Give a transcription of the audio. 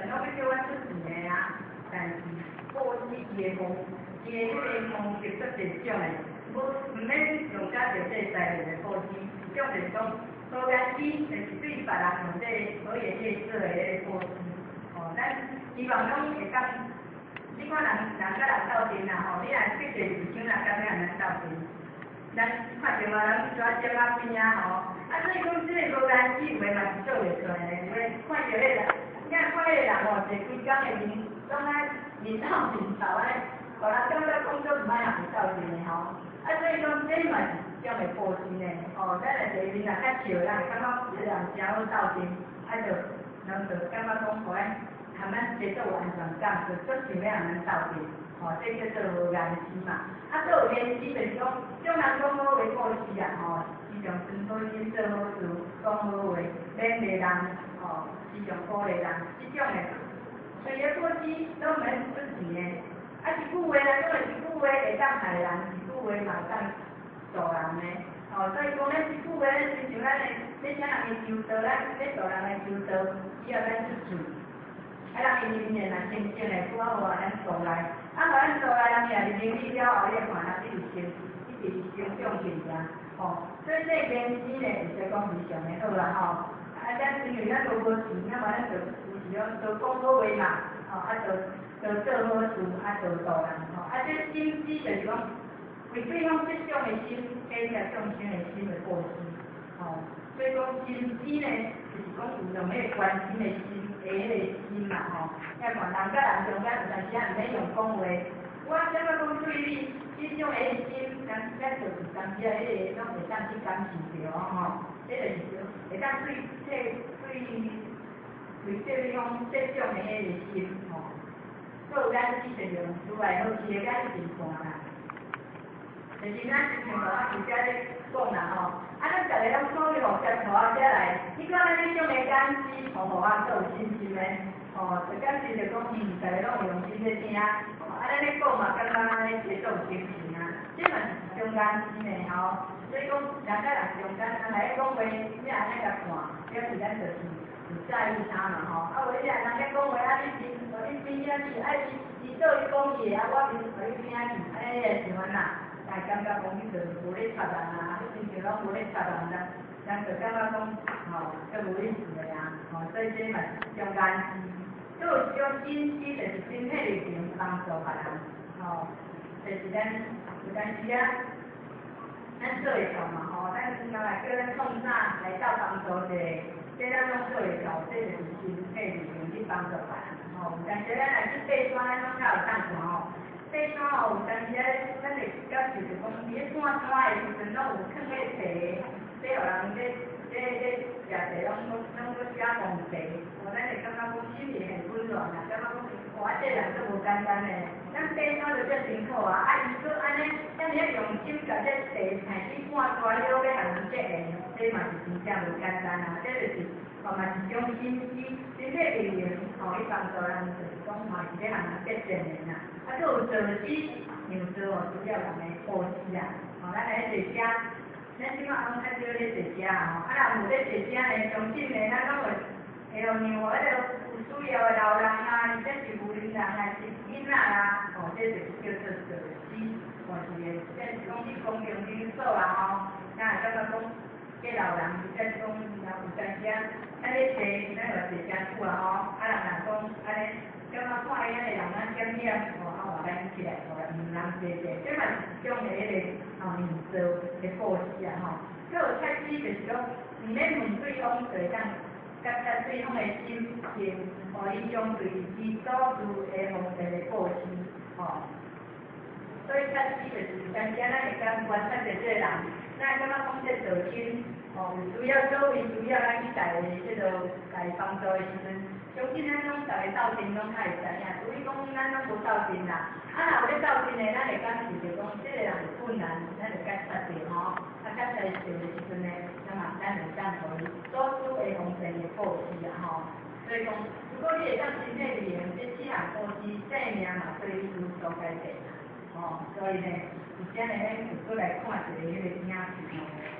攏欲叫阮出錢的啊。但是布施伊的方，伊的彼个方式足濟種的，無毋免用甲著這個財物的布施，一種就是講多言語，就是對別人用這個好言好語的彼個布施。吼，咱希望攏會當，你看人人佮人鬥陣啦吼，你若逼佇市場若敢欲共咱鬥陣？咱看著啊，人跩尖仔邊啊吼，啊所以講這个無言語有的嘛是做袂出來的，有的看著彼个人，你若看彼个人吼，坐規工的面，攏愛面沤面臭按呢，予人感覺講足毋愛共伊鬥陣的吼。啊所以講這嘛是一種的布施呢，吼，咱若坐面若較笑，人會感覺這個人誠好鬥陣，啊就人就感覺講予咱含咱這足有安全感，就足想欲共咱鬥陣。吼，這叫做無言施嘛。啊，閣有言施，就是講，眾人講好話布施啊，吼，時常存好心，做好事，講好話，勉勵人，吼，時常鼓勵人，這種的，喙的布施攏毋免出錢的。啊，一句話來講，一句話會當害人，一句話嘛會當助人的。吼，所以講咱一句話，咱親像咱的，咧請人的求道，咱咧助人的求道，以後咱出喙。啊，人伊面若清淨的，拄好予咱助來，啊，予咱助來，人伊也是明理了後，你會看人一直成，一直成長起來，吼。所以這個言辭呢，會使講非常的好啦，吼。啊，咱因為咱都無錢，啊嘛咱就有時講多講好話嘛，吼，啊，多多做好事，啊，多度人，吼。啊，這心施就是講為對方設想的心，體貼眾生的心的布施，吼。所以講心施呢，就是講有用彼個關心的心，的彼個心嘛，吼。你看人佮人中間有當時仔毋免用講話，我感覺講對你這種的心，咱咱就是當時仔彼個攏會當去感受著吼。這就是會當對這對為對方設想的彼個心，吼。閣有眼施就是用出來好勢的眼神看啦。就是咱親像我佇遮咧講啦吼，啊，咱逐个攏可以予接觸啊遮來，你看咱這種的眼施，予我足有信心的，吼，就感覺就講，逐个攏有用心咧聽，啊，咱咧講嘛，感覺按呢這足有精神啊，這嘛是一種眼施呢吼。所以講人佮人中間，人來咧講話，你按呢共看，表示咱就是有在意他嘛吼。啊，無你若人咧講話，啊，你邊，你邊仔是愛伊伊做伊講伊的，啊，我邊予你聽去，按呢你會想按怎？會感覺講你就是無咧插人啊，你親像攏無咧插人，人人就感覺講吼，足無意思的啊，吼，所以這嘛是一種眼施。閣有一種心施，就是身體力行幫助別人，吼，就是咱有當時啊，咱做會到嘛，吼，咱人來叫咱創啥來鬥幫助者，這咱攏做會到，這就是身體力行去幫助別人，吼。有當時咱若去爬山，咱攏較有當看吼。爬山吼，有當時啊，咱會感受著講，佇咧半山的時陣，攏有囥彼個茶，咧予人咧咧咧食茶，攏攏攏閣寫奉茶，吼，咱會感覺講心裡很溫暖啊，感覺講哇，這人足無簡單的。咱爬山就遮辛苦啊，啊，伊閣按呢遮爾仔用心，共這茶捧去半山腰欲予人結緣，這嘛是真正無簡單啊，這就是嘛嘛是一種心施，身體力行吼去幫助人，就是講嘛是咧予人結善緣啊。啊，閣有坐施，讓座哦，需要人的布施啊。吼，咱來坐遮，咱這馬攏較少咧坐遮啊吼。啊，若有咧坐遮呢，相信呢，咱攏會會予讓彼個有需要的老人啊，或者是有齡人啊，是囡仔啊，吼，這就是叫做坐施，吼是的，這是講去公共場所啊吼，咱會感覺講，這老人或者是講若有當時啊，咱咧坐，咱嘛坐誠久啊吼，啊人若講按呢，感覺看伊按呢人咱點點，吼，啊換咱起來，予人坐坐，這嘛是一種的彼個吼讓座的布施啊吼。閣有捒施就是講，毋免問對方就會當覺察對方的心情，予伊相對之所需的方便的布施，吼。所以捒施就是有當時咱會當觀察著這個人，咱會感覺講這道親，吼，有需要所謂需要咱去共這個共幫助的時陣，相信咱攏逐个鬥陣攏較會知影，除非講咱攏無鬥陣啦。啊，若有咧鬥陣的，咱會感受著講這個人有困難，咱就覺察著吼。啊，覺察著的時陣呢，那麼咱會當予伊所需的方便的布施啊吼。所以講，如果你會當身體力行這四項布施，生命嘛對你有所改變啦。吼，所以呢，佇遮呢，咱就閣來看一个彼個影片吼。